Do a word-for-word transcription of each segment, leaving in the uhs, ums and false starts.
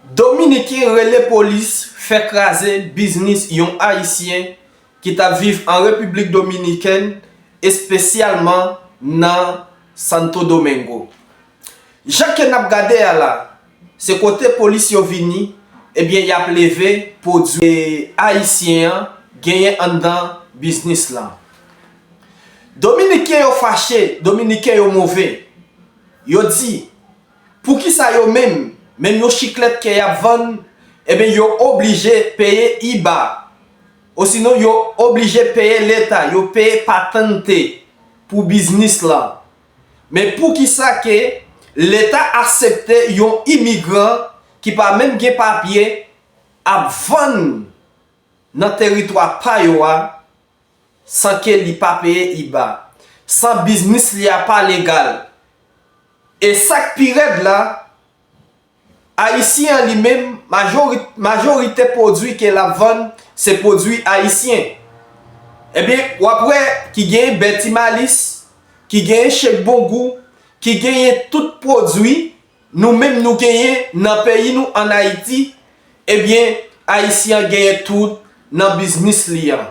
Dominiken rele polis fè kraze biznis yon Ayisyen ki t ap viv an Repiblik Dominikèn, espesyalman nan Santo Domingo. Jan ke n ap gade a la, se kote polis yo vini, ebyen, y ap leve pwodui Ayisyen an genyen anndan biznis lan. Dominiken yo fache, Dominiken yo move. Yo di, poukisa yo menm, menm yon chiklèt ke y ap vann, ebyen, yo oblije peye iba, osinon yo oblije peye leta, yo peye patente pou biznis lan. Men poukisa ke leta aksepte yon imigran ki pa menm gen papye ap vann nan teritwa pa yo a, san ke li pa peye iba, san biznis li a pa legal? E sa k pi rèd la, Ayisyen an li menm, majori-, majorite pwodui ke l ap vann, se pwodui ayisyen. Ebyen, w ap wè ki genyen Bèti Malis, ki genyen Chèk Bongou, ki genyen tout pwodui nou menm nou genyen nan peyi nou ann Ayiti, ebyen, Ayisyen an genyen tout nan biznis li an.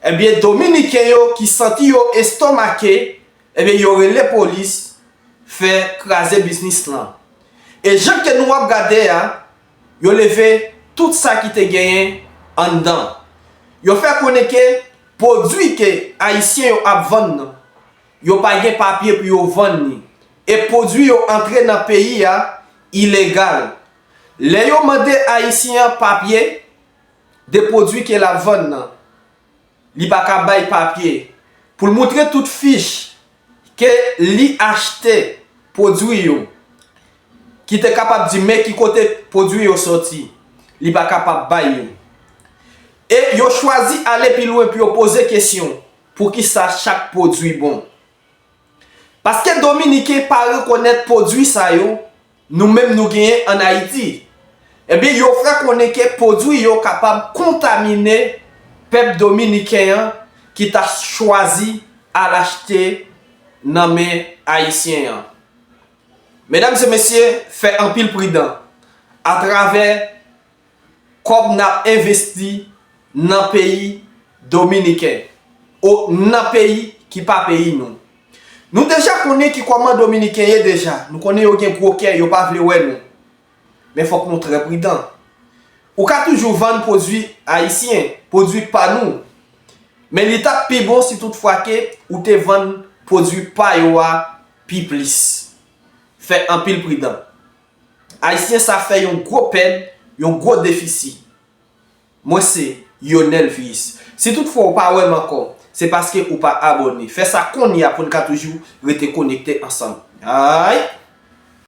Ebyen, Dominiken yo ki santi yo estomake, ebyen, yo rele polis, fè kraze biznis lan. E jan ke nou ap gade a, yo leve tout sa ki te genyen anndan. Yo fè konnen ke pwodui ke Ayisyen yo ap vann nan, yo pa gen papye pou yo vann li. E pwodui yo antre nan peyi a ilegal. Lè yo mande Ayisyen an papye de pwodui ke l ap vann nan, li pa ka bay papye pou l moutre tout fich ke li achte pwodui yo, ki te kapab di men ki kote pwodui yo soti, li pa kapab bay yo. E yo chwazi ale pi lwen pou yo poze kesyon, poukisa chak pwodui bon? Paske Dominiken pa rekonèt pwodui sa yo, nou menm nou genyen ann Ayiti. Ebyen, yo fè konnen ke pwodui yo kapab kontamine pèp dominiken an ki ta chwazi al achte nan men Ayisyen an. Medam e mesye, fè anpil pridan atravè kòb n ap envesti nan peyi dominiken, o nan peyi ki pa peyi nou. Nou deja konnen ki kòman dominiken ye deja. Nou konnen yo gen gwo kè, yo pa vle wè nou. Men fòk nou trè pridan. Ou ka toujou vann pwodui ayisyen, pwodui pa nou. Men li t ap pi bon si toutfwa ke ou te vann pwodui pa yo a pi plis. Fè anpil pridan. Ayisyen sa fè yon gwo pèd, yon gwo defisi. Mwen se Yonel Viis. Si toutfwa ou pa wè m ankò, se paske ou pa abòne. Fè sa kounye a pou n ka toujou rete konekte ansanm. Ay!